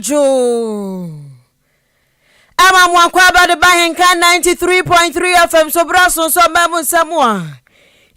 Anadwo Ɛma mo akwaaba de ba Henka 93.3 FM so berɛ so nso ɔma mu nsɛm a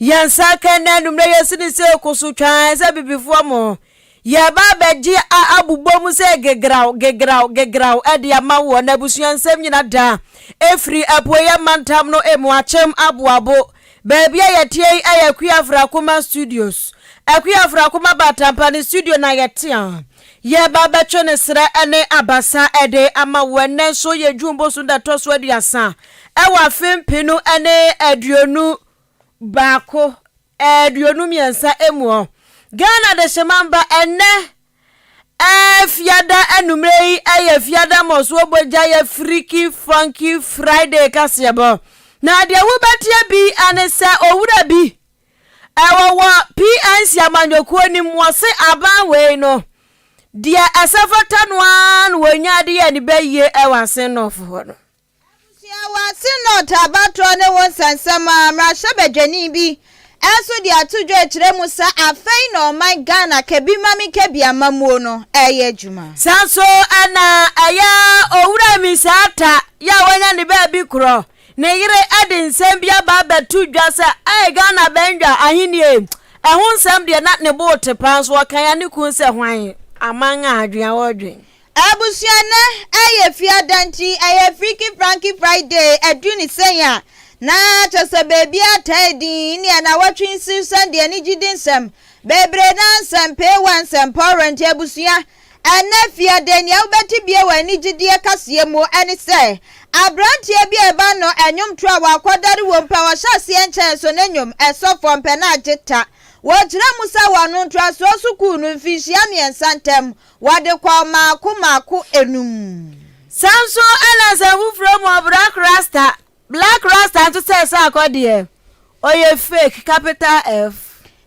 yɛn nsa ka nnɛ anwummerɛ yɛsi ne sɛ ko so twaa sɛ bibifoɔ mo yɛba abɛgye a abobɔ mu sɛ gegraw gegraw gegraw ɛde ama wɔ na abusua nsɛm nyina da ɛfiri apueɛ mantam no emu akyem aboabo baabi a yɛteɛ yi ɛyɛ Akua Afrakoma Studios. Akua Afrakoma Batampa ne studio na yɛte a Yɛreba abɛtwe ne serɛ ne abasa de ama wo. Ɛnnɛ nso yɛ June bosom da ɛtɔ so 30 wɔ afe mpenu ne 21, 23 mu. Ghana Dehyema mba, ɛnnɛ Fiada anummerɛ yi yɛ Fiada mmɔsoɔ bɔgya yɛ Freaky Funky Friday kaseɛbɔ. Na deɛ wobɛteɛ bi ne sɛ owura bi Ɛwɔ wɔ PNC amanyɔkuo no mu, wɔse aban wei no, deɛ ɛsɛ fata no ara na wɔnya de yɛ ne bɛyie wɔ Asen North hɔ no. Abusua wɔ Asen North abatoɔ ne ho nsɛnsɛm a mmarahyɛbadwani bi nso de ato dwa rekyerɛ mu sɛ afei na ɔman Ghana kabi-ma-menka-bi amammuo no reyɛ adwuma. Saa nso na ɛyɛ Owura Mensah Atta yɛ a wanya ne baabi korɔ Ne yere de nsɛm bi aba abɛto dwa sɛ, Ɛɛ, Ghana bɛndwa ahennie ɛho nsɛm deɛ na ne bo te paa nso ɔkan a ne kun sɛ hwan aman a adwen a ɔredwen. Abusua nnɛ ɛyɛ fiada nti ɛyɛ Freaky Franky Friday ɛdu ne sɛn a na kyɛ sɛ baabiara taa din ne ɛnawɔtwe nsiwsɛm de anigyede nsɛm bebree na nsɛm peewa nsɛm pɔwrɔ nti abusua Ɛnnɛ Fiada nea wobɛte bio wɔ anigyedeɛ kaseɛ mu ne sɛ, aberanteɛ bi a ɛba no nnwomtoɔ a wakɔdare wom pɛ ɔhyɛ aseɛ nkyɛn so ne nnwom ɛsɔ fam pɛ na agye ta. Wɔkyerɛ mu sɛ wɔ no ntoasoɔ sukuu no mfinhyia mmiɛnsa ntam wɔde kɔɔ mmaako mmaako enum. Saa nso na nsɛm foforɔ mu ɔbrak rasta Black rasta nso sɛ sɛ akɔ deɛ ɔyɛ fake capital F.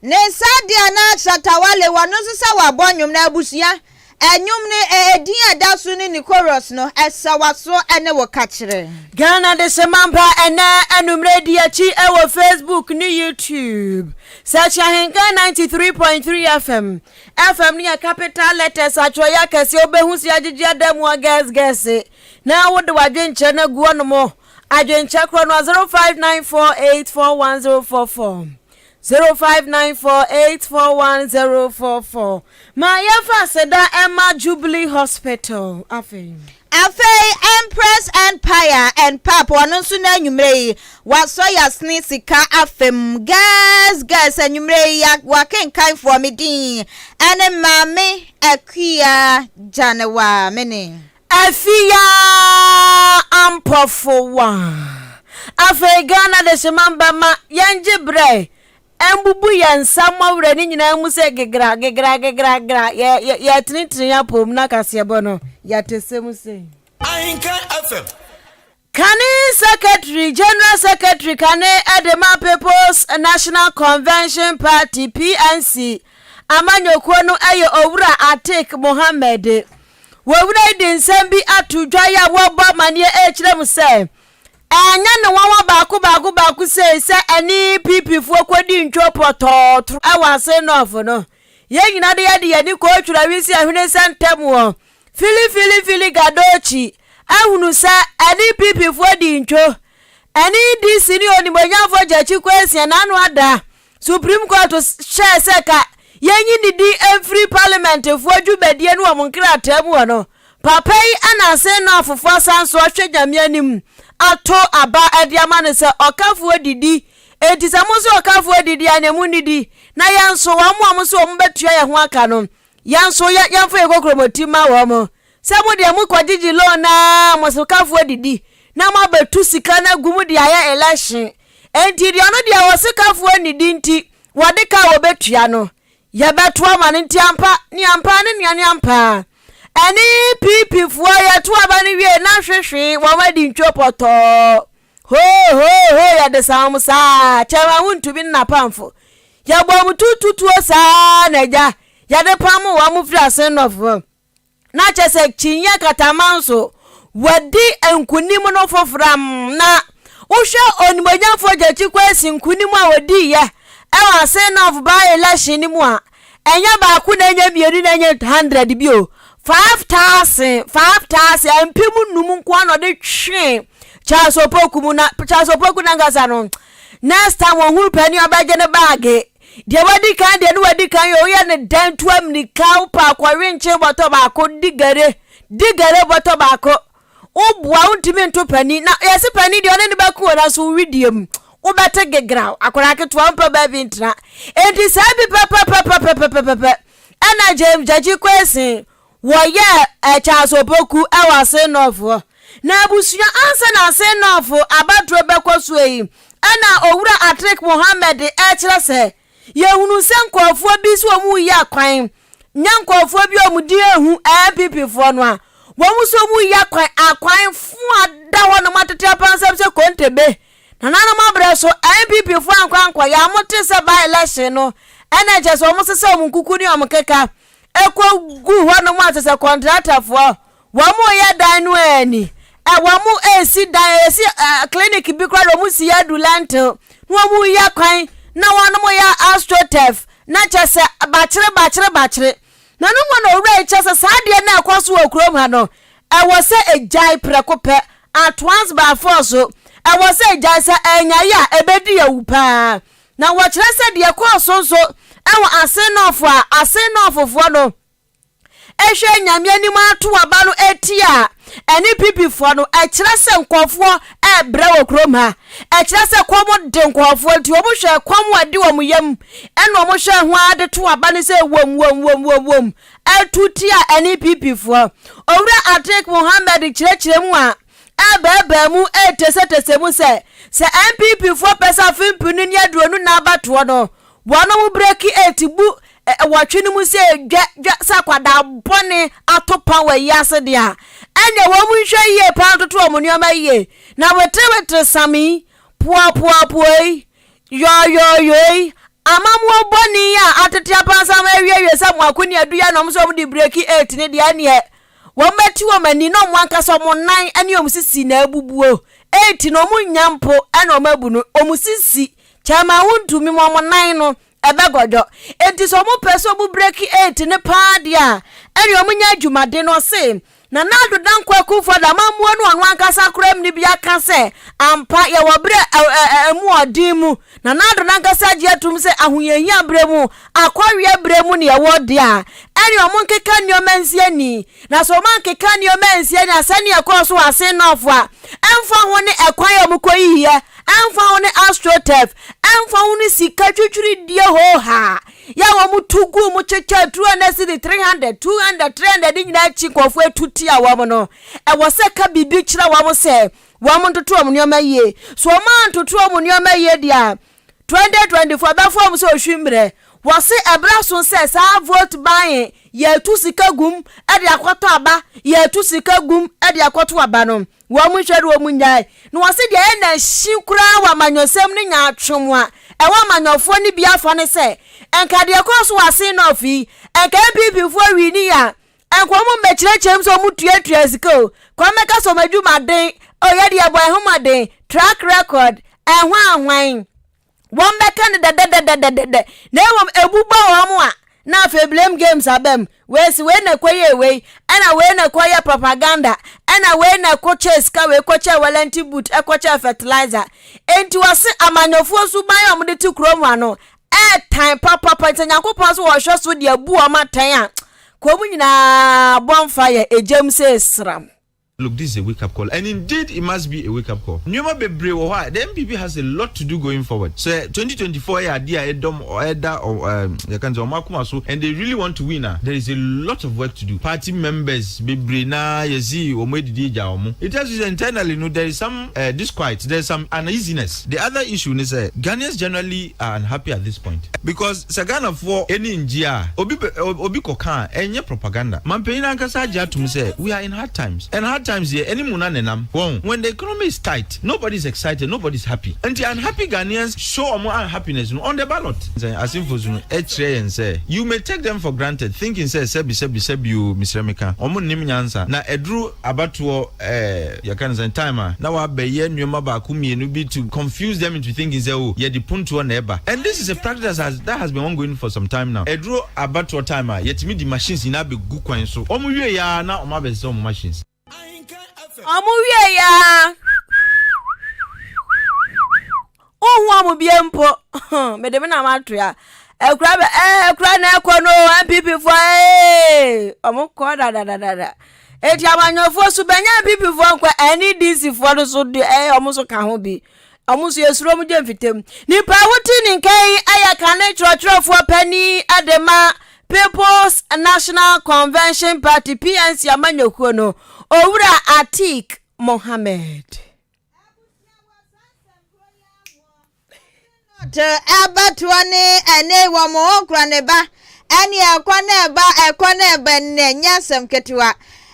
Ne nsa deɛ na Shatta Wale wɔ no nso sɛ wabɔ nnwom na abusua nnwom no edin a ɛda so ne ne chorus no ɛsɛ w'aso ne wo kakyerɛ. Ghana Dehyemampa ɛnɛ anummerɛ di akyi wɔ Facebook ne YouTube. Search Ahenkan 93.3 FM. FM no yɛ capital letters atwerɛeɛ akɛseɛ wobɛhu sɛ yɛagyegye ada mu agɛsgɛse. Na wode w'adwenkyerɛ no agu hɔnom. Adwenkyerɛ korɔ no a 0594841044. 0594841044. Ma yɛmfa aseda ɛma Jubilee Hospital afei. Afei Empress Empire and Pap ɔno nso na anwummerɛ yi wasɔ yasene sika afam girls girls anwummerɛ yi wakenkanfoɔ me din ɛne Maame Akua Gyanewa mene. Afi yaa Ampɔfowa. Afei Ghana dehyema mba ma yɛngye berɛ mbubu yɛn nsa mmɔwerɛ ne nyinaa mu sɛ gegra gegra gegra gra yɛ yɛ yɛtenetene yɛn apɔw mu na kaseɛbɔ no yɛte sɛ mu sei. Ahenkan FM. Kane Secretary, General Secretary kane de ma People's National Convention Party, PNC, amanyɔkuo no yɛ Owura Atik Mohammed. Wɔwura yi de nsɛm bi ato dwa yi a wɔrebɔ amanneɛ rekyerɛ mu sɛ ɛnyɛ ne nwanwa baako baako baako sei sɛ ɛne PP foɔ kɔdi ntwo pɔtɔɔ toro wɔ ase nɔɔfo no. Yɛn nyinaa de yɛde yɛn ani kɔɔtwiri awisi ahwene sɛ ntɛm wɔ Fili Fili Fili Gadochi ahunu sɛ ɛne PP foɔ di ntwo. Ɛne DC ne Onimuonyamfoɔ Gyakye Quayson n'ano ada Supreme Court hyɛɛ sɛ ka yɛnyi ne din mfiri Parliamentfoɔ dwumadie ne wɔn nkrataa mu hɔ no, papa yi ananse Northfoɔ asan so ahwɛ Nyame anim ato aba de ama no sɛ ɔkafoɔ didi, enti sɛ mo nso ɔkafoɔ didi a neɛ monnidi, na yɛn nso wɔn a wɔn nso wɔn bɛtua yɛn ho aka no, yɛn nso yɛmfa yɛn kokromoti mma wɔn. Sɛ mo deɛ mo kɔ gyegye loan naa mo sikafoɔ didi na mo abɛtu sika no agu mu de ayɛ election enti deɛ ɔno deɛ wɔ sikafoɔ nnidi nti wɔde ka a wɔbɛtua no yɛbɛto ama no nti ampa ne ampa ne nea ne ampa ɛne PP foɔ yɛto aba no wie na hwehwee wɔn adi ntwo pɔtɔɔ hoo hoo hoo yɛde san wɔn saa kyɛn wɔn ntumi ne n'apamfo yɛbɔ wɔn tututuo saa na agya yɛde pam wɔn firi asen nɔfoɔ. Na kyerɛ sɛ kyiniiɛ kataman nso wadi nkunim no foforam. Na wohwɛ Onimuonyamfoɔ Gyakye Kwesi nkunim a ɔdiiɛ ɛwɔ Ase North by election no mu a, ɛnyɛ baako na ɛnyɛ mmienu na ɛnyɛ 100 bio. 5000, 5000, 5000 nko ara na ɔde twee Charles Opoku mu na Charles Opoku nankasa no next time wɔhunu panin ɔbɛgye ne baage. Deɛ wadi kan deɛ ne wadi kan yɛ woyɛ ne dɛn to amirika wopɛ akɔwe nkyen bɔtɔ baako di gare di gare bɔtɔ baako woboa wontumi nto panin na yɛse panin deɛ ɔne ne bɛko wɔ nanso wo wedeɛ mu wobɛte gegraw akwadaa ketewa wompɛ baabi ntena enti saa bi pɛpɛpɛpɛpɛpɛpɛ ɛna James Gyakye Quayson Wɔyɛɛ Charles Opoku wɔ Asen North hɔ. Na abusua ansa na Asen North abatoɔ bɛkɔ soɔ yi, ɛna Owura Atrik Mohammed rekyerɛ sɛ, yɛhunuu sɛ nkorɔfoɔ bi sɛ wɔn reyi akwan, nyɛ nkorɔfoɔ bi a wɔn din ahu NPP foɔ no a, wɔn nso wɔn reyi akwan, akwan fo a da hɔ nom atete apansam sɛ kontebe. Nananom abrɛ so NPP foɔ ankɔ ankɔyɛ a, wɔte sɛ by election no, ɛna kyerɛ sɛ wɔn sesa wɔn nkuku ne wɔn keka. Ɛkɔ gu hɔ nom a kyerɛ sɛ kɔntratafoɔ wɔn reyɛ dan no ani ɛ wɔn resi dan yɛsi ɛ clinic bi koraa de wɔn si adu lentil na wɔn reyɛ kwan na wɔn yɛ astroturf na kyerɛ sɛ bakyere bakyere bakyere na no mu na owura yi kyerɛ sɛ saa adeɛ no a ɛkɔ so wɔ kurom ha no ɛwɔ sɛ egyae prɛko pɛ at once by force ɛwɔ sɛ egyae sɛ ɛnyae a ɛbɛdi awu paa. Na wɔkyerɛ sɛ deɛ ɛkɔɔ so nso wɔ Asen Nɔɔfo a Asen Nɔɔfofoɔ no hwɛ Nyame anim ato aba no tia ɛne Pipifoɔ no, ɛkyerɛ sɛ nkurɔfoɔ rebrɛ wɔ kurom ha. Ɛkyerɛ sɛ kɔm de nkurɔfoɔ nti wɔn hwɛ kɔm a ɛde wɔn yam ɛna wɔn hwɛ ho ara de to aba no sɛ wom wom wom wom wom ɛto tia ɛne Pipifoɔ. Owura Atik Mohammed kyerɛkyerɛ mu a ɛrebɛɛbɛɛ mu retesɛtesɛ mu sɛ, sɛ NPP foɔ pɛ sɛ afe mpenu ne 24 abatoɔ no, wɔnom breki eti bu wɔtwe no mu sɛ dwa dwa sɛ akwadaa bɔne ato pa wɔ ayi ase deɛ a, ɛnneɛ wɔn nhwɛ yie paa ntoto wɔn nneɛma yie. Na weterewetere same, poapoapoei, yɔɔyɔɔyɔi, amammuo bɔne yi a atete apansam awiewie sɛ mmoako ne aduya na wɔn sɛ wɔn de breki eti no deɛ ɛnneɛ Wɔbɛte wɔn ani na wɔn ankasa wɔn nan ne wɔn sisi na abubuo. Enti na wɔn nnya mpo na wɔn abu no, wɔn sisi kyɛma wontumi ma wɔn nan no ɛbɛgɔdɔ. Enti sɛ wɔn pɛ sɛ wɔn breki eight no paa deɛ a, ɛne wɔn nyɛ adwumaden. Ɔse Nana Addo Dankwa Akufo-Addo amammuo no ɔno ankasa koraa mu no bi aka sɛ ampa yɛwɔ berɛ a ɛmu ɔden mu. Nana Addo nankasa agye atum sɛ ahohiahia berɛ mu, akɔweɛ berɛ mu na yɛwɔ deɛ a, ɛne wɔn nkeka nneɛma nsi ani. Na sɛ wɔn ankeka nneɛma ansi ani a, sɛdeɛ ɛkɔɔ so wɔ Asen North a, ɛmfa ho ne ɛkwan a wɔkɔyiiɛ, ɛmfa ho ne AstroTurf, ɛmfa ho ne sika twitwiridie hoohaa yɛ a wɔtu guu mu kyekyɛɛ 200 cedi, 300, 200, 300 ne nyinaa akyi nkurɔfoɔ atu tia wɔn no, ɛwɔ sɛ ka biribi kyerɛ wɔn sɛ Wɔntoto wɔn nneɛma yie. So wɔantoto wɔn nneɛma yie deɛ a, 2024 ɛbɛfa wɔn sɛ ohwimmerɛ. Wɔse ɛberɛ aso sɛ saa vote buying, yɛtu sika gum de akɔtɔ aba, yɛtu sika gum de akɔto aba no, wɔn nhwɛ na wɔn nnyae. Na wɔse deɛ ɛyɛ nahyi koraa wɔ amanyɔsɛm ne nyaatwom a ɛwɔ amanyɔfoɔ no bi afa ne sɛ, nka deɛ ɛkɔɔ so wɔ Asen North yi, nka NPP foɔ wini a, Nka wɔn mmɛkyerɛkyerɛ mu sɛ wɔn tuatua sika o, ka wɔn mmɛka sɛ wɔn adwumaden o, yɛ deɛ bɔ ɛho mmɔden, track record, ɛhwan hwan, wɔn bɛka no dɛdɛdɛdɛdɛdɛ, na mmom ebu bɔ wɔn a, na afei blame games aba mu, wei si wei na ɛkɔyɛɛ wei, ɛna wei na ɛkɔyɛ propaganda, ɛna wei na ɛkɔkyɛɛ sika, wei kɔkyɛɛ wellington boot, ɛkɔkyɛɛ fertilizer. Enti wɔse amanyɔfoɔ suban a wɔde te kurom ha no, ɛɛtan papapa, nti Nyankopɔn so wɔhwɛ so de abu wɔn atɛn a, Kurom nyinaa bɔ mfa yɛ egyam sɛ sram. Look, this is a wake up call and indeed it must be a wake up call. Nneɛma bebree wɔ hɔ a the NPP has a lot to do going forward. Sɛ 2024 yɛ adeɛ a ɛdɔm ɛda ɛɛ yɛka no sɛ wɔn akoma so and they really want to win a, there is a lot of work to do. Party members bebree naa yɛsi wɔn adidi agya wɔn. It tells you sɛ internally no there is some eh, disquiet, there is some uneasiness. The other issue ne sɛ Ghanaians generally are unhappy at this point because Sɛ Ghanafoɔ ani ngye a, obi bɛ obi kɔka a, ɛnyɛ propaganda. Mampanyin ankasa agye atom sɛ we are in hard times and hard. Sometimes deɛ ɛne mu na nenam. Wɔn when the economy is tight, nobody is excited, nobody is happy. Nti unhappy Ghanaians show wɔn unhappiness no on the ballot. Sɛ asenfo su no kyerɛ yɛn sɛ you may take them for granted thinking sɛ sɛbi sɛbi sɛbi oo mesrɛ meka wɔn nnim nyansa na ɛduru abatoɔ ɛɛ yɛka no sɛn time a na wabɛyɛ nneɛma baako mmienu bi to confuse them into thinking sɛ oh yɛde puntoɔ na ɛba and this is a practice that has that has been ongoing for some time now. Ɛduru abatoɔ time a yɛtumi de machines nyinaa bɛgu kwan so wɔn wie yɛ ara na wɔn abɛsesa wɔn machines. Wɔn wie yɛ ara Wonhu wɔn bie mpo. Mede me nam atoa. Akura bɛ ɛɛ akura na ɛkɔ no NPP foɔ ee wɔn kɔ dadadadada. Eti amanyɔfoɔ so bɛnya NPP foɔ nkɔ ɛne DC foɔ no so de ɛɛ wɔn nso ka ho bi. Wɔn nso yɛsuro wɔn gye mfitam. Nipa a wote ne nka yi yɛ kane kyerɛkyerɛfoɔ panin de ma People's National Convention Party PNC amanyɔkuo no, Owura Atik Mohammed. Not abatoɔ ne ɛne wɔn ho kora ne ba ɛne ɛkɔ na ɛba ɛkɔ na ɛba nnɛ nyɛ asɛm ketewa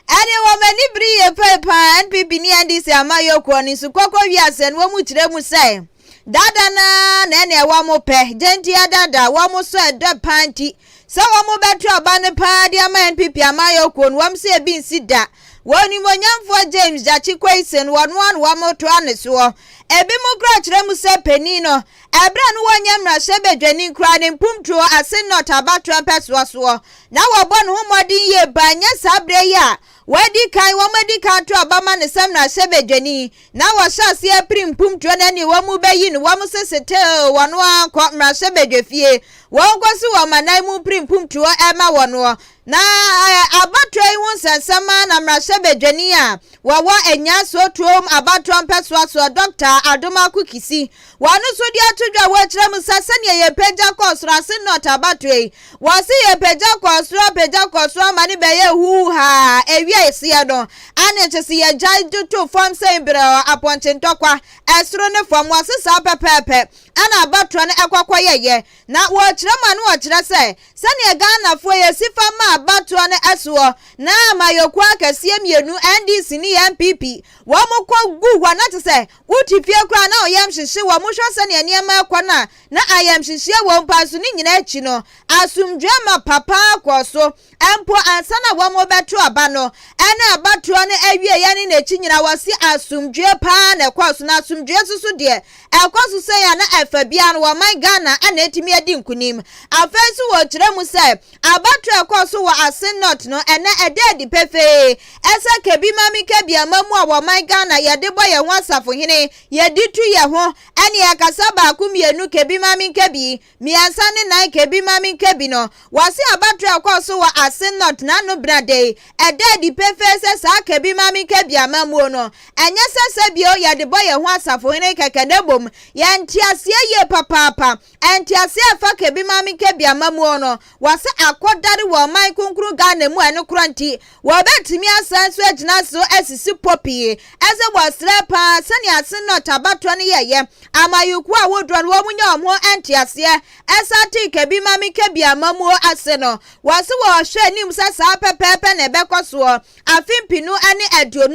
ɛne wɔn ani bere yie pɛi paa NPP ne NDC amayɔkuo no nso kɔkɔ wiase no wɔn kyerɛ mu sɛ dada na na ɛne wɔn pɛ gyentia dada wɔn so ɛdɔ paa nti Sɛ wɔn bɛto aba no paa de ama NPP amanyɔ kuo no, wɔn sɛ ebi nsi da. Wɔ Onimuonyamfoɔ James Gyakye Quayson, wɔn ara na wɔn toa ne soɔ. Ebinom koraa kyerɛ mu sɛ panin no, ɛberɛ a no wɔnyɛ mmarahyɛbadwani koraa ne mpomtuo ase North abatoɔ mpɛsoa soɔ, na wɔbɔ ne ho mmɔden yie paa, nyɛ saa berɛ yi a wɔadi kan wɔn adi kan ato aba ma no sɛ mmarahyɛbadwani, na wɔhyɛ aseɛ pere mpomtuo no ɛne wɔn bɛyi no, wɔn se setee wɔn ara nkɔ mmarahyɛbadwafie. Wɔnkɔsi wɔn anan mu mpere mpomtuo mma wɔn. Na abatoɔ yi ho nsɛnsɛm ara na mmarahyɛbadwani a wɔwɔ Anyaa Tuom abatoɔ mpɛsoa soɔ Dɔkta Adomako Kisi wɔn nso de ato dwa wɔkyerɛ mu sɛ sɛdeɛ yɛpagya kɔɔ soro ase North abatoɔ yi wɔse yɛpagya kɔɔ soro apagya kɔɔ soro ama ne bɛyɛ huuhaa ɛwiei seɛ no ane nkyese yɛgyae de to fam sɛ berɛ apɔnkye ntɔkwa ɛsoro ne fam wɔse saa pɛpɛɛpɛ Ɛna abatoɔ no ɛkɔ kɔ yɛyɛ. Na wɔkyerɛ mu a na wɔkyerɛ sɛ, sɛdeɛ Ghanafoɔ yɛsi fa ma abatoɔ no ɛsoɔ, na amayɔkuo akɛseɛ mmienu, NDC ne NPP, wɔn kɔ gu hɔ na kyerɛ sɛ wote fie koraa na wo yam hyehye wɔn, wohwɛ sɛdeɛ nneɛma ɛkɔ no a, na ayamhyehyeɛ wɔ mu paa nso ne nyinaa akyi no, asomdwoeɛ mapa paa kɔɔ so. Mpo ansa na wɔrebɛto aba no, ɛne abatoɔ no awieeɛ ne n'akyi nyinaa, wɔse asomdwoeɛ paa na ɛkɔɔ so. Na asomdwoeɛ nso so deɛ, ɛkɔ so sei a na ɛfa biara no, wɔman Ghana na atumi adi nkunim. Afei nso wɔkyerɛ mu sɛ, abatoɔ a ɛkɔɔ so wɔ Asin North no, ɛnnɛ ɛda adi pefee sɛ Kebi-Mami Kebi amammuo a wɔman Ghana yɛde bɔ yɛn ho asafohene, yɛde tu yɛn ho, ɛne ɛkasa baako mmienu Kebi-Mami Kebi, Mmiɛnsa ne nan ka bi ma menka bi no, wɔse abatoɔ a ɛkɔɔ so wɔ Asin North n'ano bena da yi, ɛda adi pefee sɛ saa ka bi ma menka bi amammuo no, ɛnyɛ sɛ sɛbio yɛde bɔ yɛn ho asafohene kɛkɛ na mmom yɛn nteaseɛ yie papaapa. Nteaseɛ a ɛfa ka bi ma menka bi amammuo no, wɔse akɔdare wɔ ɔman kronkron Ghana mu a ɛno korɔ nti wɔbɛtumi asan nso agyina so asisi pɔ pii ɛsɛ wɔsrɛ paa sɛnea Asin North abatoɔ no yɛeɛ Amayukuo ahodoɔ no wɔn nya wɔn ho nteaseɛ ɛsan tee kabi ma me kabi amamuo ase no wɔse wɔhwɛ anim sɛ saa pɛpɛɛpɛ na ɛbɛkɔ soɔ afe mpenu ne 24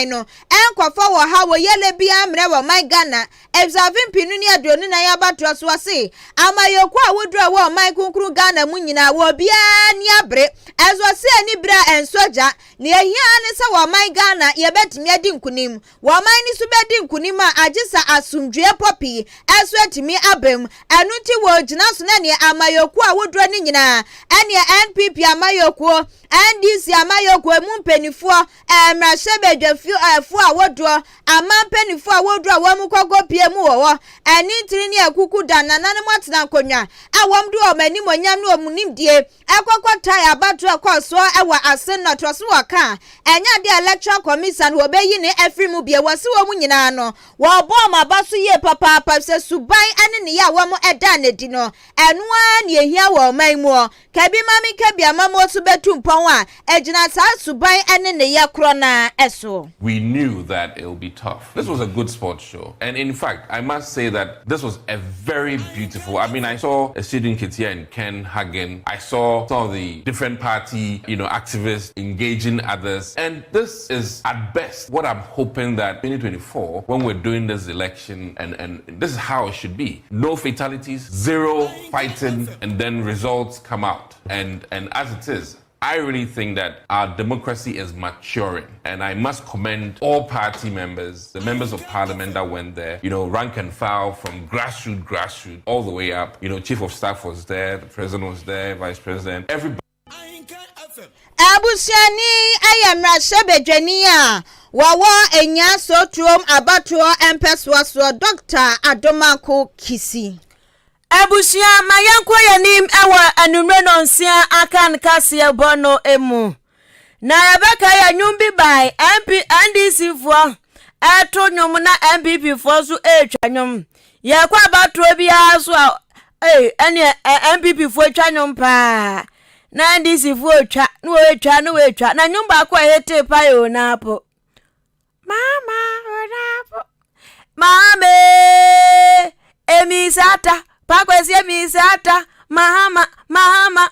no ɛnkɔfa wɔ ha wɔ yɛlɛ biara mmerɛ wɔ man Ghana efisɛ afe mpenu ne 24 abatoɔ so wɔse amayɔkuo ahodoɔ ɛwɔ ɔman kronkron Ghana mu nyinaa wɔ obiara ani abere ɛso ɔse ani bere a ɛnsɔ gya nea ɛhia ara ne sɛ wɔ ɔman Ghana yɛbɛtumi adi nkunim Wɔ ɔman no so bɛdi nkonim a, agye sɛ asomdwoeɛ pɔpii nso atumi aba mu. Ɛno nti wɔgyina so na neɛ amayɔkuo ahodoɔ no nyinaa, ɛneɛ NPP amayɔkuo, NDC amayɔkuo, emu mpaninfoɔ, mmarahyɛbadwafoɔ ahodoɔ, aman mpaninfoɔ ahodoɔ a wɔn kɔkɔ pie mu wɔ hɔ, ɛne ntini ne akuku da nananom atena nkonnwa a wɔn de wɔn animuonyam ne wɔn nimdie Ɛkɔkɔ tae abatoɔ a ɛkɔɔ soɔ wɔ Asin no ɔtoa so wɔ ka a ɛnyɛ adeɛ a Electoral Commisan wɔbɛyi ne afiri mu bio. Wɔse wɔn nyinaa no wɔbɔɔ wɔn aba so yie papaapa efisɛ suban ne nneyɛɛ a wɔn daa no adi no ɛno ara na ɛhia wɔ ɔman mu. Kabi ma menka bi amammuo so bɛtu mpɔn a ɛgyina saa suban ne nneyɛɛ korɔ no ara so. We knew that it will be tough. This was a good sports show. And in fact, I must say that this was a very beautiful. I mean, I saw a student Kitia and Ken Hagen. I saw some of the different. different party, activists engaging others. And this is at best what I'm hoping that 2024, when we're doing this election, and this is how it should be. No fatalities, zero fighting, and then results come out. And as it is, I really think that our democracy is maturing. And I must commend all party members, the members of parliament that went there, rank and file from grassroots, all the way up. Chief of staff was there, the president was there, vice president, everybody. Abusuani ayɛ mmarahyɛbadwani a wɔwɔ Enyaa Sowutuom abatoɔ mpɛsoasoɔ, Dr Adomako Kissi. Abusua, ma yɛnkɔ yɛnim ɛwɔ anummerɛ nɔnsia aka nkaseɛ bɔ no mu na yɛbɛka yɛ nnwom bi bae. MP NDC foɔ ɛto nnwom na NPP foɔ nso ɛretwa nnwom. Yɛkɔ abatoɔ biara so a, ee, ɛneɛ NPP foɔ twa nnwom paa na NDC foɔ twa na wɔretwa na wɔretwa, na nnwom baako a ɛhete pa yɛ Onapo Mama, Onapo Maame Emisata Pakwesi Emisata Mahama Mahama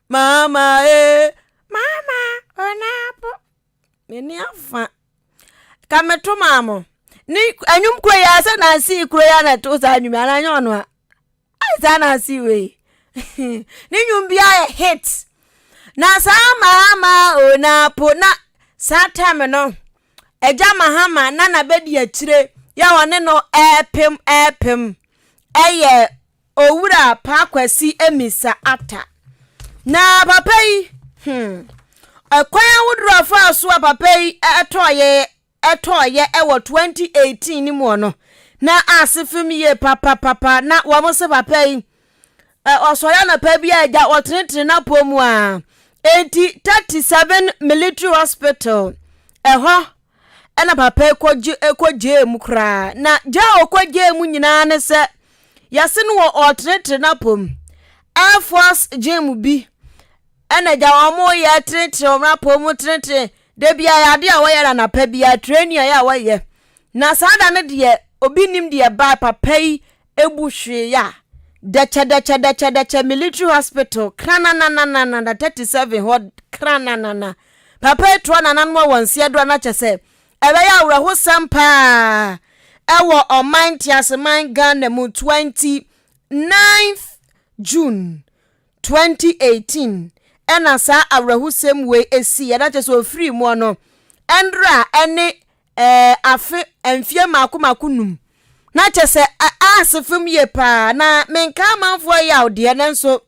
Mahama ee Mama Onapo. Meni afa ka meto maa mo ne anwom kuro yi a sɛ nansi kuro yi a na ɛto saa nnwom yi anaa nyɛ ɔno a ayi saa nansi wei ne nnwom bi ayɛ hit na saa Mahama Onapo. Na saa time no, agya Mahama na n'abɛdi akyire yɛ ɔne no ɛɛpem ɛɛpem ɛyɛ Owura Paakwasi Amissah Arthur. Na papa yi, ɛkwan ahodoɔ afa so a papa yi ɛtɔɔyɛ ɛtɔɔyɛ ɛwɔ 2018 ne mu no na ase fam yie papapapa. Na wɔn sɛ papa yi ɔsɔre anapa bi a, agya ɔtenetene n'apɔ mu a, eti 37 Military Hospital ɛhɔ ɛna papa yi kɔgye ɛkɔgyee mu koraa. Na gya a ɔkɔgyee mu nyinaa ne sɛ yɛse no wɔ ɔtenetene n'apɔ mu Air Force gym bi ɛna gya wɔn yɛ tenetene wɔn apɔ mu tenetene debi a ade a wɔyɛ na anapa bi a training a yɛ a wɔyɛ. Na saa da no deɛ, obi nim deɛ ba papa yi ebu hwee a dɛkyɛ dɛkyɛ dɛkyɛ dɛkyɛ Military Hospital kranananana 37 hɔ krananana. Papa yi toa nananom a wɔn nseɛ do a na kyɛ sɛ ɛbɛyɛ awerɛhosɛm paa ɛwɔ ɔman teaseman Ghana mu. 29th June 2018 ɛna saa awerɛhosɛm wei esi. Yɛda kyɛ sɛ ofiri mu no ɛndra ɛne afe mfie mako mako num na kyɛ sɛ ase fam yie paa. Na menka amanfoɔ yaw deɛ ne nso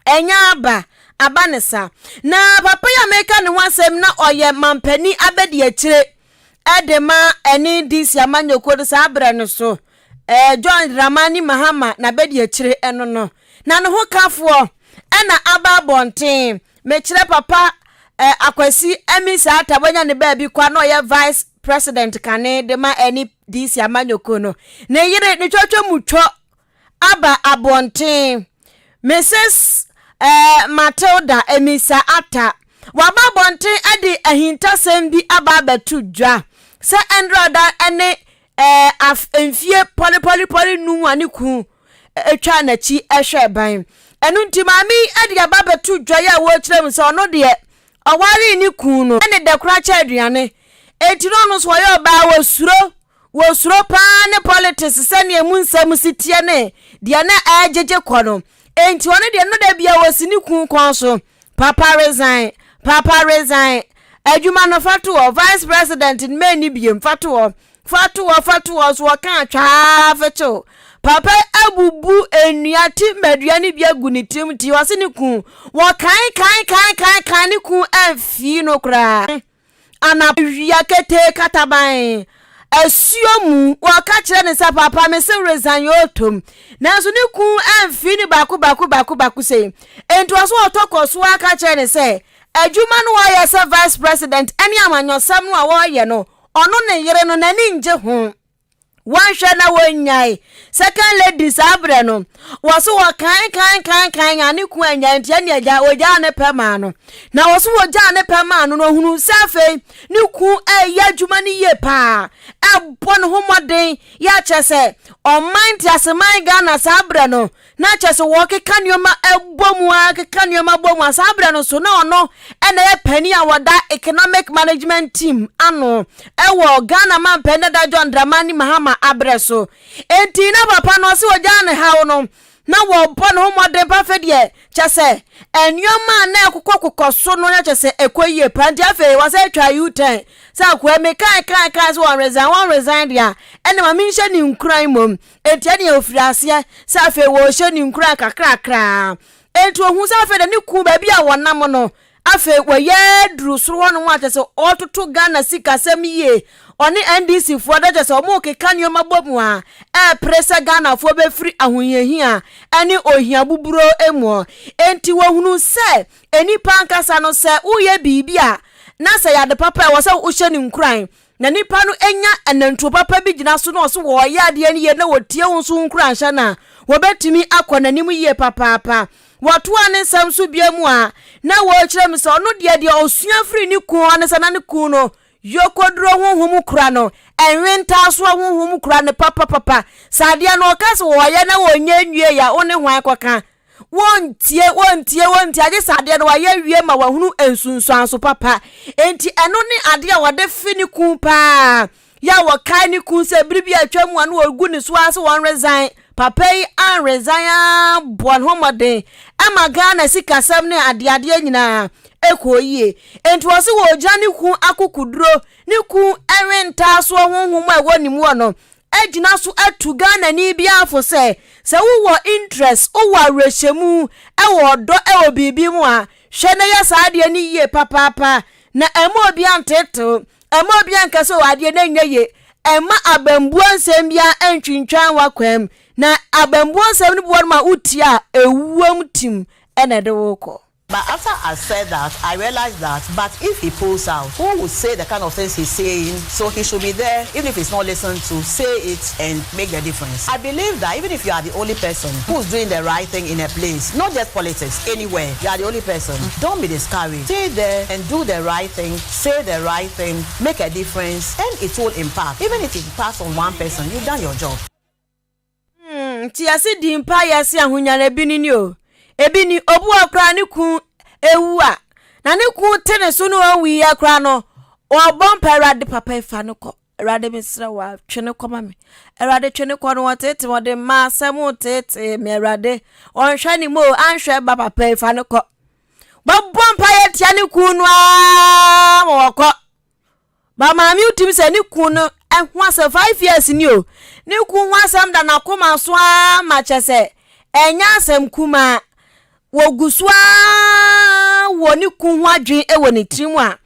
ɛnyɛ aba aba ne sa. Na papa yi a meka ne ho asɛm na ɔyɛ mampani abɛdi akyire ɛde ma ɛne DC amanyɔkuo no saa berɛ no so, John Dramani Mahama na bɛdi akyire ɛno no na ne ho kafoɔ ɛna aba abɔnten. Mekyerɛ papa Akwasi Amissah Arthur, wanya ne baabi kwa na ɔyɛ vice president kane de ma ɛne DC amanyɔkuo no. Ne yere ne twɛtwɛ mu twɔ aba abɔnten, Mrs Matilda Amissah Arthur, waba abɔnten de ahintasɛm bi aba abɛto dwa sɛ ɛndrada ne af mfie pɔlepɔlepɔle num a ne kun atwa n'akyi hwɛ ban. Ɛno nti maame yi de aba abɛto dwa yi a wɔrekyerɛ mu sɛ ɔno deɛ, ɔwaree ne kun no ɛne dɛkora kyɛ aduane, enti no ɔno nso ɔyɛ ɔbaa, wɔsuro wɔsuro paa ne politics sɛnea mu nsɛm si teɛ ne deɛ na ɛregyegye kɔ no. Enti ɔno deɛ no da bia wɔsi ne kun kɔn so, "Papa resign, papa resign, adwuma no fa to hɔ, vice president no mɛni biem, fa to hɔ, fa to hɔ, fa to hɔ." So wɔka twaa fɛkyɛw papa abubu nnua ti mmadua no bi agu ne tirim ti ɔse ne kun wɔkan kan kan kan kan ne kun amfii no koraa ana wia ketee kataban asuo mu. Wɔka kyerɛ ne sɛ, "Papa, me se resign," yɛ otom, nanso ne kun amfii ne baako baako baako baako sei. Enti ɔso ɔtɔ kɔ so aka kyerɛ ne sɛ adwuma no wɔyɛ sɛ vice president ɛne amanyɔsɛm no a wɔreyɛ no, ɔno ne yere no n'ani ngye ho. Wɔnhwɛ na wɔnnyae. Second lady saa berɛ no, wɔso wɔkan kan kan kan a ne kun annyae nti ɛne agya wɔgyaa ne pɛ maa no. Na wɔso wɔgyaa ne pɛ maa no no ɔhunu sɛ afei ne kun ɛreyɛ adwuma no yie paa, ɛbɔ ne ho mmɔden yɛ akyɛ sɛ ɔman nteaseman Ghana saa berɛ no na kyerɛ sɛ wɔkeka nneɛma bɔ mu ara keka nneɛma bɔ mu a saa berɛ no so na ɔno ɛna ɛyɛ panin a wɔda economic management team ano ɛwɔ Ghana mampanin dada John Dramani Mahama aberɛ so enti na papa no ɔse ɔgyaa ne haw no na wɔbɔ ne ho mmɔden pa afei deɛ kyɛ sɛ nneɛma a na ɛkokɔkokɔ so no na kyɛ sɛ ɛkɔ yie pa nti afei wɔsɛ atwa U-turn sɛ akoa mi kan kan kan sɛ wɔn resign wɔn resign deɛ ɛna ma menhyɛ ne nkuran mmom Enti ɛnneɛ ɔfirii aseɛ sɛ afei wɔrehyɛ no nkuran kakrakra. Enti ɔhuu sɛ afei deɛ ne kunu baabi a wɔnam no, afei wɔyɛ aduru soro hɔnom a kyerɛ sɛ ɔretoto Ghana sikasɛm yie. Ɔne NDC foɔ da kyerɛ sɛ wɔrekeka nneɛma bɔ mu a ɛrepere sɛ Ghanafoɔ bɛfiri ahohiahia ne ohia buburo mu. Enti wɔhunuu sɛ nnipa ankasa no sɛ woyɛ biribi a na sɛ ɛyɛ ade papa a ɛwɔ sɛ wohyɛ no nkuran. Na nipa no nya anantuo papa bi gyina so na ɔso wɔreyɛ adeɛ no yie na wɔtie wo nso wo nkuranhyɛ no a, wɔbɛtumi akɔ n'anim yie papaapa. Wɔtoaa ne nsɛm so bio mu a, na wɔrekyerɛ mu sɛ ɔno deɛ deɛ ɔsua firi ne kunu hɔ ne sɛ na ne kunu no yokoduro honhom kura no, nwentaasoɔ honhom kura no papapapa. Sɛ adeɛ no ɔka sɛ wɔyɛ na wɔnyɛ nwie a, wo ne hwan kɔka? Wontie, wontie, wontie, agye sɛ adeɛ no wayɛ awie ma wahunu nsunsuanso papa. Enti ɛno ne adeɛ a wɔde fe ne kun paa. Yɛ a wɔkae ne kun sɛ bere bi a atwa mu a na wɔgu ne so ara sɛ wɔn resign. Papa yi anresign ara bɔ ne ho mmɔden ma Ghana sikasɛm ne adeadeɛ nyinaa ɛkɔɔ yie. Enti wɔse wɔgyina ne kun akokoduro, ne kun wentaasoɔ honhom a ɛwɔ ne mu no agyina so atu Ghanani biara fo sɛ, sɛ wowɔ interest, wowɔ awerɛhyɛmu wɔ ɔdɔ wɔ biribi mu a, hwɛ na yɛ saa adeɛ no yie papaapa na ɛmma obiara nteetew, ɛmma obiara nka sɛ oh adeɛ no ɛnyɛ ye, ɛmma abambuo nsɛm biara ntwintwan w'akwan mu, na abambuo nsɛm no bi wɔ nom a wotie a, ɛwuom tim na ɛde wo rekɔ. But after I said that, I realized that, but if he pulls out, who would say the kind of things he's saying? So he should be there, even if he's not listened to, say it and make the difference. I believe that even if you are the only person who's doing the right thing in a place, not just politics, anywhere, you are the only person, don't be discouraged. Stay there and do the right thing, say the right thing, make a difference, and it will impact. Even if it impacts on one person, you've done your job. Hmm, nti yɛse di mpa yɛse ahonya no ebi ni ni o. Ebi ni, obi wɔ koraa ne kun ewu a, na ne kun te ne so no ɔnwu yɛ koraa no, ɔbɔ mpa awurade papa fa no kɔ. Awurade mesrɛ wo a, twe no kɔ ma me. Awurade twe no kɔ no wɔtete wɔde mma asɛm tete me awurade. Ɔnhwɛ ne mu o, anhwɛ ba papa fa no kɔ. Bɛbɔ mpa yɛ tia ne kun no ara ma wɔkɔ. Ba maame wotim sɛ ne kun no ho asɛm 5 years ni o ne kun ho asɛm da n'akoma so ara ma kyɛ sɛ ɛnyɛ asɛm kumaa wɔgu so ara wɔ ne kun ho adwene wɔ ne tirim a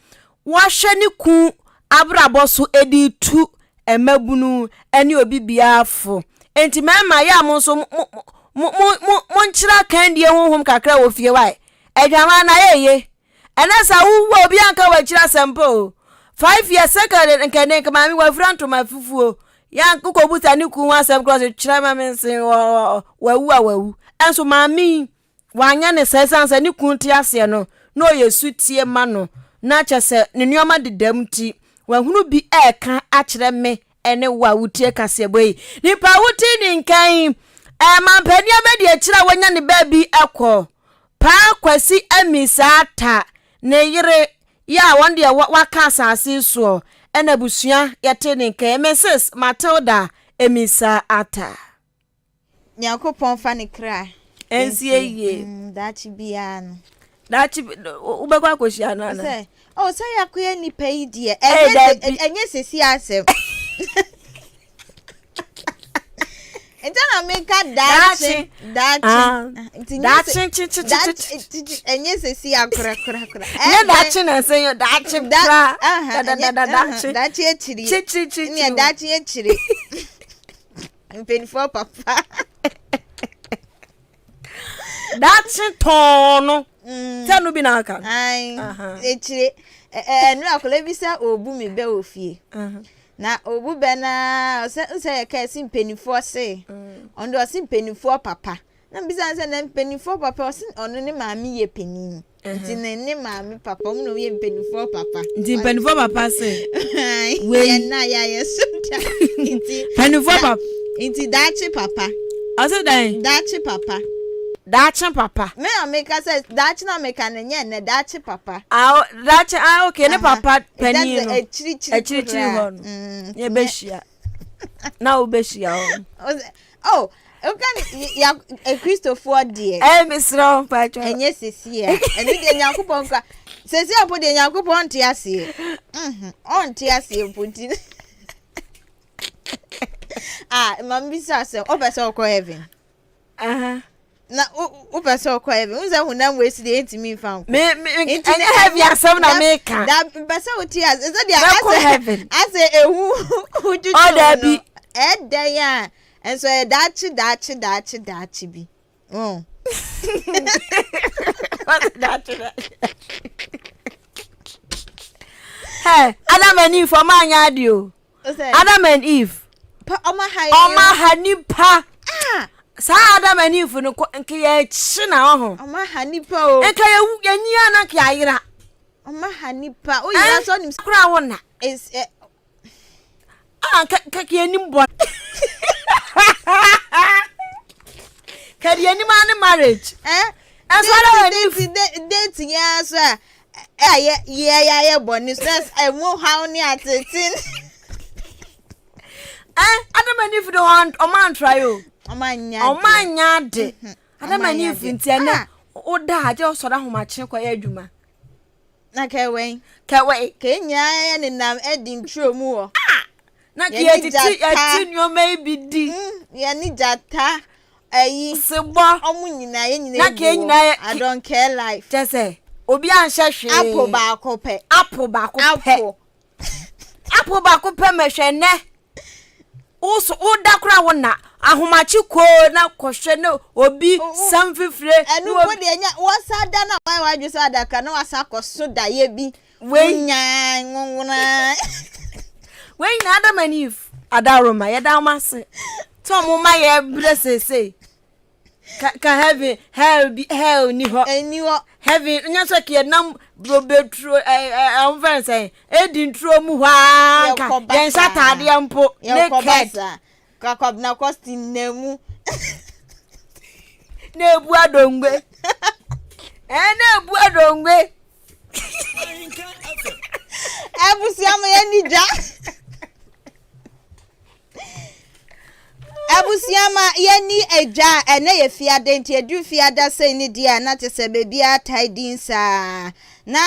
wɔahwɛ ne kun abrabɔ so de tu mmabunu ne obi biara fo nti mmarima yɛ a mo nso mo mo mo mo monkyerɛ kandie honhom kakra wɔ fie wae adwaman na ayɛ ye Ɛnɛ sɛ wowu a obi anka w'akyiri asɛmpa o. 5 years second nka ne nka maame wafura ntoma fufuo. Yan kokɔbusa ne kun ho asɛm korɔ so kyerɛ ma me nse wawu a wawu. Ɛnso maame yi wanyɛ ne saa ɛsiane sɛ ne kun te aseɛ no na ɔyɛ sutie ma no na kyɛ sɛ ne nneɛma deda mu ti wahunu bi ɛɛka akyerɛ me ɛne wo a wotie kaseɛbɔ yi. Nipa a wote ne nka yi ɛmampanin abɛdi akyire a wanya ne baabi ɛkɔ. Paa Kwasi Amissah Ta ne yere yɛ a wɔn deɛ waka asase soɔ ɛna abusua yɛte ne nka yi Mrs Matilda Amissah Atta. Nyankopɔn fa ne kra nsie yie. Daakye biara no. Daakye wobɛkɔ akɔhyia no ana? Sɛ oh sɛ yɛakɔyɛ nipa yi deɛ ɛnyɛ ɛnyɛ sisi asɛm. Nti na meka daakye daakye nti daakye daakye ɛnyɛ sisi akora kora kora. Nyɛ daakye na ɛsɛ yɛ daakye kora dadadada daakye daakye akyiri kyirikyiri nyɛ daakye akyiri mpanyinfoɔ papa. Daakye tɔn no sɛ no bi na aka. Akyire ɛnu akɔla bi sɛ obu mi bɛ wɔ fie. Na obu bɛ no ara ɔsɛ nsɛ yɛ kaa si mpanimfoɔ se ɔno deɛ ɔse mpanimfoɔ papa na mbisa no sɛ na mpanimfoɔ papa ɔse ɔno ne maame yɛ panin nti ne ne maame papa ɔmo na ɔmo yɛ mpanimfoɔ papa. Nti mpanimfoɔ papa se wei yɛn na yɛ ayɛ so da nti mpanimfoɔ papa nti daakye papa ɔse dɛn daakye papa. Daakye papa. Me na meka sɛ daakye na meka no nyɛ nnɛ daakye papa. Ah, daakye ah okay ne papa panin no akyirikyiri akyirikyiri hɔ no mm, yɛbɛhyia na wobɛhyia hɔ. Oh, nka ya akristofoɔ deɛ. Ɛyɛ mesrɛ wo mpakyɛ. Ɛnyɛ sisi a ɛno deɛ Nyankopɔn kora sisi a mpo deɛ Nyankopɔn nte aseɛ mhm, ɔnte aseɛ mpo nti. Ah, maame bi sɛ asɛm ɔpɛ sɛ ɔkɔ heaven. Na wopɛ sɛ ɔkɔ heaven wo sɛ honam wei si deɛ ɛntumi mfa nkɔ me me ɛnyɛ heaven asɛm na meka da mpɛ sɛ wote ase sɛ deɛ asɛ asɛ ehu wotwitwi wo no ɛdɛn a nso ɛyɛ daakye daakye daakye daakye bi mm. Hey, Adam and Eve, ɔmo anya adi o. Adam and Eve. Ɔmo aha nipa. Ah. Saa Adam and Eve no nka yɛ akyi na ɔho. Ɔmo aha nipa o. Nka yɛ wu yɛ nyia na nka yɛ ayera. Ɔmo aha nipa. O yira sɔ nim. Kura wo na. Es ɛ. Ah nka nka yɛ nim bɔ. Ka deɛ anim ara ne marriage. Eh? Ɛnso Adam and Eve. Date yɛn so a a yɛ yɛ yɛayɛ bɔne so na ɛmu haw ne atete. Eh, Adam and Eve de ɔmo antra yi o. Ɔmo anya ade. Ɔmo anya ade. Mhm. Adam and Eve nti ɛnɛ ah. woda a agye ɔsɔre ahomakye kɔyɛ adwuma. Na kɛwɛn. Kɛwɛn. Kɛ nyinaa yɛ nenam ɛdi nturo mu hɔ. Ah! Na kɛ yɛtete yɛte nneɛma yi bi di. Mm, yɛne gyata Ayi. Sebɔ. Ɔmo nyinaa yɛn nyinaa egu hɔ. I don't care life. Kyɛ sɛ obi anhyɛ hwee. Apple baako pɛ. Apple baako pɛ. Apple. Apple baako pɛ ma hwɛ nnɛ. Woso woda koraa wo na ahomakye koo na kɔhwɛ ne obi sam fifire. Ɛno mpo deɛ nya wɔsa da na wɔayɛ wadwe sɛ adaka na wasa akɔ so daeɛ bi. Wei. Nyaa nwonwonaa. Wei nyinaa Adam and Eve adaworoma yɛda wɔn ase. Sɛ ɔmo ma yɛ brɛ seesei. Ka ka heaven hell bi hell ni hɔ. Ɛni hɔ. Heaven nyɛ sɛ kɛ nam brobeturo ɛ ɛ ɔmo fɛn sɛn edi nturo mu hɔ aa nka yɛn nhyɛ ataadeɛ mpo naked. Kakɔbena kɔsti na mu. Na ebu adongbe. Ɛɛ na ebu adongbe. Abusua mo yɛ ni dwa. Abusua ma yɛnni adwa a ɛnɛ yɛ fiada nti ɛduru fiada sei ne deɛ a na kyɛ sɛ baabiara tae din saa. Na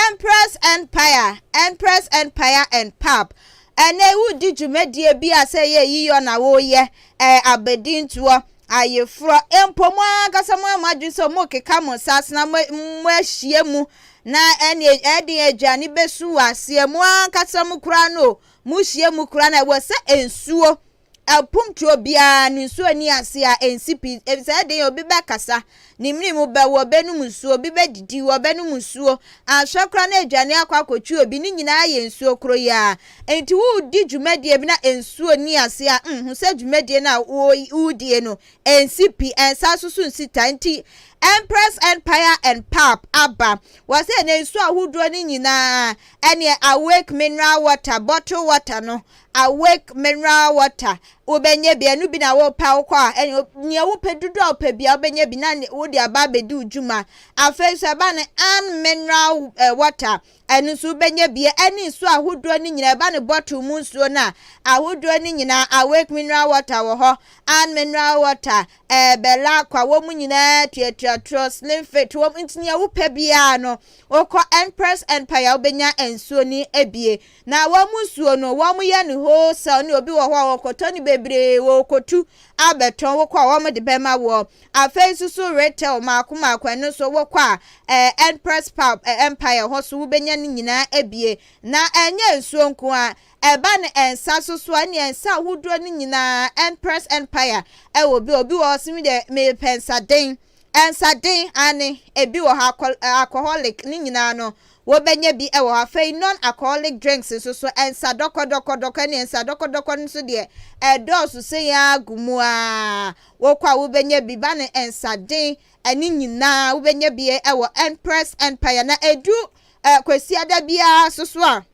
Empress Empire, Empress Empire and Pub, ɛnɛ wodi dwumadie bi a sɛ yɛ yiyɔ na woyɛ, ɛɛ abadintoɔ, ayeforɔ, mpo mo ankasa mo ama adwene sɛ mo keka mo nsa asena mo mo ahyia mu na ɛne ɛde aduane bɛsu wɔ aseɛ mo ankasa mo koraa no Mohyia mu koraa no a, ɛwɔ sɛ nsuo, apuntuo biara no nsuo nni ase a ɛnsi pi. Efisɛ ɛdeɛn obi bɛkasa, ne mene mu bɛwo, ɔbɛnom nsuo, obi bɛdidi, ɔbɛnom nsuo. Anhwɛ koraa na aduane akɔ akɔtwi obi, ne nyinaa yɛ nsuo koro yi ara. Enti woredi dwumadie bi na nsuo nni ase a, mm, hu sɛ dwumadie no a woredie no, ɛnsi pi, ɛnsan nso so nsi ta. Enti Empress Empire and Pub aba. Wɔsɛ ɛnɛ nsuo ahodoɔ no nyinaa Ɛneɛ awake mineral water, bottle water no, awake mineral water, wobɛnya bi, ɛno bi na wopɛ a wokɔ a, ɛne nea wopɛ dodoɔ a wopɛ bia wobɛnya bi na wode aba abɛdi wo dwuma. Afei nso ɛba no an mineral eh, water, ɛno nso wobɛnya bi, ɛne nsuo ahodoɔ no nyinaa, ɛba no bottle mu nsuo no a, ahodoɔ no nyinaa, awake mineral water wɔ hɔ, an mineral water, eh, Belacqua, wɔn nyinaa tuatua torɔ, slim fit, wɔn nti nea wopɛ biara no, Wokɔ Empress Empire a wobɛnya nsuo no abie. Na wɔn nsuo no, wɔyɛ no wholesale ne obi wɔ hɔ a wɔkɔtɔ no bebree, wɔkɔtu abɛtɔn, wokɔ a wɔde bɛma woɔ. Afei nso so retail maako maako, ɛno nso wokɔ a eh, Empress Pub, eh, Empire hɔ so wobɛnya no nyinaa abie. Na ɛnyɛ nsuo nko ara, ɛba no nsa so so a, ɛne nsa ahodoɔ no nyinaa Empress Empire ɛwɔ bi. Obi wɔ hɔ sɛ me deɛ mepɛ nsaden. Nsaden, aane, ebi wɔ hɔ, alcoholic ne nyinaa no, wobɛnya bi wɔ hɔ. Afei non-alcoholic drinks nso so, nsa dɔkɔdɔkɔdɔkɔ ne nsa dɔkɔdɔkɔ no nso deɛ, ɛdɔɔso sei ara gu mu ara. Wokɔ a wobɛnya bi, ba ne nsaden ne nyinaa wobɛnya bi wɔ Empress Empire. Na ɛdu Kwasiada biara nso so a,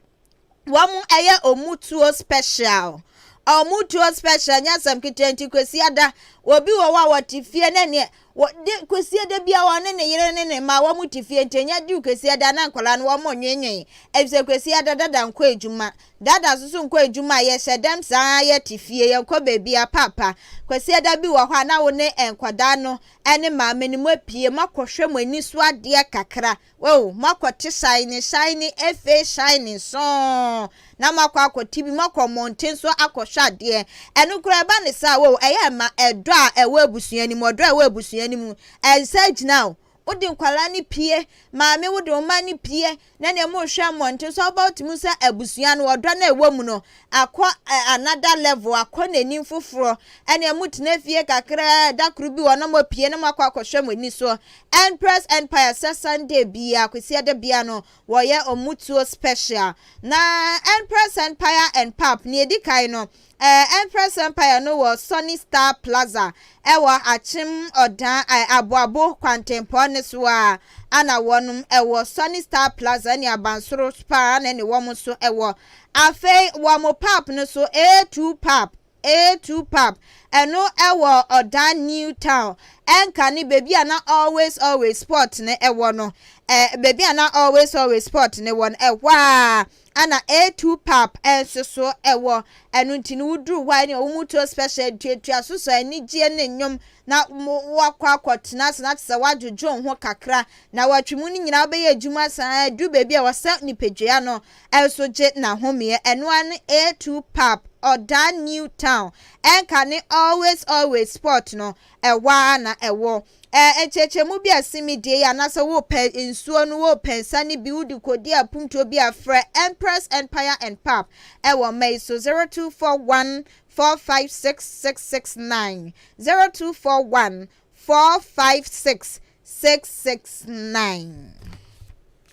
Wɔn ɛyɛ ɔmu tuo special. Ɔmu tuo special nyɛ asɛm ketewa nti Kwasiada obi wɔ hɔ a wɔte fie na neɛ wɔde Kwasiada bia wɔne ne yere ne ne mma wɔn te fie nti ɛnyɛ duru Kwasiada na nkwadaa no wɔn nwenwen efisɛ Kwasiada dada nkɔ adwuma dada nso so nkɔ adwuma a yɛhyɛ dɛm saa yɛte fie yɛnkɔ baabi a paapa Kwasiada bi wɔ hɔ a na wo ne nkwadaa no ne maame no mo apue mo akɔhwɛ mo ani so adeɛ kakra Oh, moakɔte shiny, shiny, efe shiny sɔɔ, na moakɔ akɔte bi, moakɔ mmɔnten so akɔhwɛ adeɛ. Ɛno koraa ɛba ne saa, oh, ɛyɛ ma ɛdɔ a ɛwɔ abusua no mu, ɔdɔ a ɛwɔ abusua no mu, ɛnsa gyina o. Wode nkwadaa no pie, maame wode wo mma no pie, na nea mohwɛ mmɔnten so, wobɛtumi sɛ abusua no, ɔdɔ no a ɛwɔ mu no, akɔ another level, akɔ n'anim foforɔ. Ɛnea motena fie kakra, da koro bi wɔ na moapue na moakɔ akɔhwɛ mo ani soɔ. Empress Empire sɛ Sunday biara, Kwasiada biara no, wɔyɛ ɔmo tuo special. Na Empress Empire and Pub, nea edi kan no, eh, Empress Empire no wɔ Sunny Star Plaza, ɛwɔ Akyem Ɔdan, eh, Aboabo kwantempɔn no so a, ana wɔnom ɛwɔ Sunny Star Plaza ne abansoro paa na ɛne wɔn nso ɛwɔ. Afei wɔn pub no so, A2 Pub, A2 Pub, ɛno ɛwɔ Ɔdan New Town, ɛnka ne baabi a na Always Always Sport no ɛwɔ no, ɛ baabi a na Always Always Sport no wɔ no, ɛhɔ a ana A2 Pub ɛnso so ɛwɔ. Ɛno nti no woduru hɔ a ɛne wɔn mu tuo special tuatua so sɔ anigyeɛ ne nnwom na wakɔ akɔtena ase na te sɛ wadwodwo ho kakra na watwe mu no nyinaa wobɛyɛ adwuma saa duru baabi a wɔsɛ nipadua no ɛnso gye n'ahomeɛ. Ɛno ara ne A2 Pub, Ɔdan New Town, ɛnka ne Always Always Sport no, ɛhɔ ara na ɛwɔ. Ɛɛ nkyerɛkyerɛmu bi a ɛsen die yi anaasɛ wopɛ nsuo no wopɛ nsa no bi wode kɔdi apuntuo bi a frɛ Empress Empire and Pub ɛwɔ mma yi so 0241 456 669, 0241 456 669.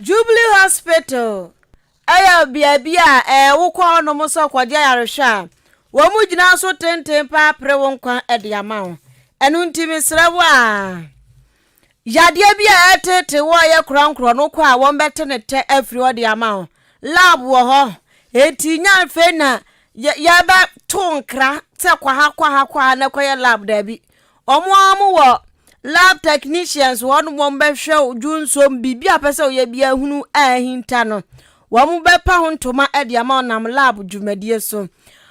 Jubilee Hospital ɛyɛ beabi a ɛɛ wokɔ hɔnom sɛ kɔgye ayarehwɛ a wɔn mu gyina so tenten paa pere wo nkwa de ama wo. Ɛno nti mesrɛ wo a yadeɛ bi a ɛtete wɔ yɛ korɔnkorɔ no kɔ a wɔn bɛte ne tɛ afiri hɔ de ama wo. Lab wɔ hɔ eti nya afei na yɛbɛto nkra sɛ kɔ ha, kɔ ha, kɔ ha na kɔyɛ lab. Daabi, wɔn a wɔ lab technicians wɔn wɔn bɛhwɛ dwonsom biribi a pɛ sɛ ɔyɛ bi ahunu a ahinta no, wɔn bɛpa ho ntoma de ama ɔnam lab dwumadie so.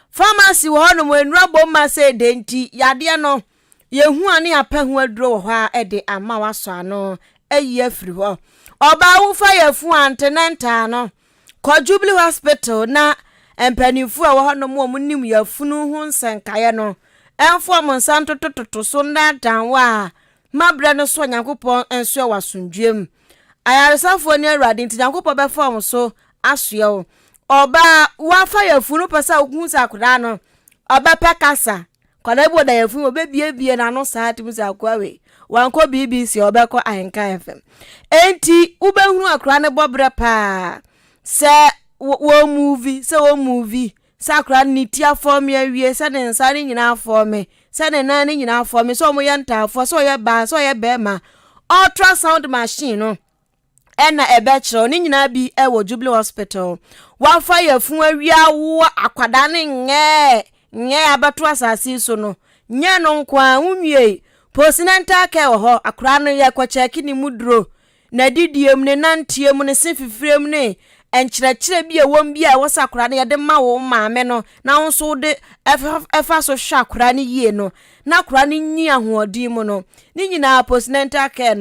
Pharmacy wɔ hɔnom, nnura bom ma sɛ ɛde nti yadeɛ no yɛhu a ne yɛapɛ ho aduro wɔ hɔ a ɛde ama wasɔ ano ayi afiri hɔ. Ɔbaa wofa yɛfu antenatal no, kɔ Jubilee Hospital na mpanimfoɔ a ɛwɔ hɔnom a wɔn nim yɛfunu ho nsɛnkaeɛ no ɛmfa wɔn nsa ntotototo so nnaadaa wɔ a mabrɛ no so. Nyankopɔn nso wɔ asomdwoe mu, ayaresafoɔ ne Awurade nti Nyankopɔn bɛfa wɔn so asoɛ wo. Ɔbaa wafa yɛfunu pɛ sɛ wohu sɛ akwadaa no ɔbɛpɛ kasa, kwadaa bi wɔ da yɛfunu ɔbɛbiebie n'ano saa tumi sɛ akoa wei wankɔ BBC, ɔbɛkɔ Ahenka FM. Enti wobɛhunu akwadaa no bɔberɛ paa sɛ wɔn move, sɛ wɔn move, sɛ akwadaa no ne ti afɔme awie, sɛ ne nsa no nyinaa afɔme, sɛ ne nan no nyinaa afɔme, sɛ ɔmo ntaafoɔ, sɛ ɔyɛ baa, sɛ ɔyɛ bɛrima. Ultrasound machine no ɛna ɛbɛkyerɛw ne nyinaa bi ɛwɔ Jubilee Hospital. Wafa yɛfun awia awoɔ akwadaa ne nyɛɛ nyɛɛ abɛto asase yi so no, nyɛ no nko a nwie. Postnatal care wɔ hɔ. Akwadaa no yɛkɔ kyɛke ne mu duro, n'adidie mu, ne nanteɛ mu, ne se fifire mu, ne nkyerɛkyerɛ bi a ɛwɔ mu bi a ɛwɔ sɛ akwadaa no yɛde ma wo maame no na wo nso wode ɛfa so hwɛ akwadaa no yie no na akwadaa no nyi ahoɔden mu no ne nyinaa postnatal care no.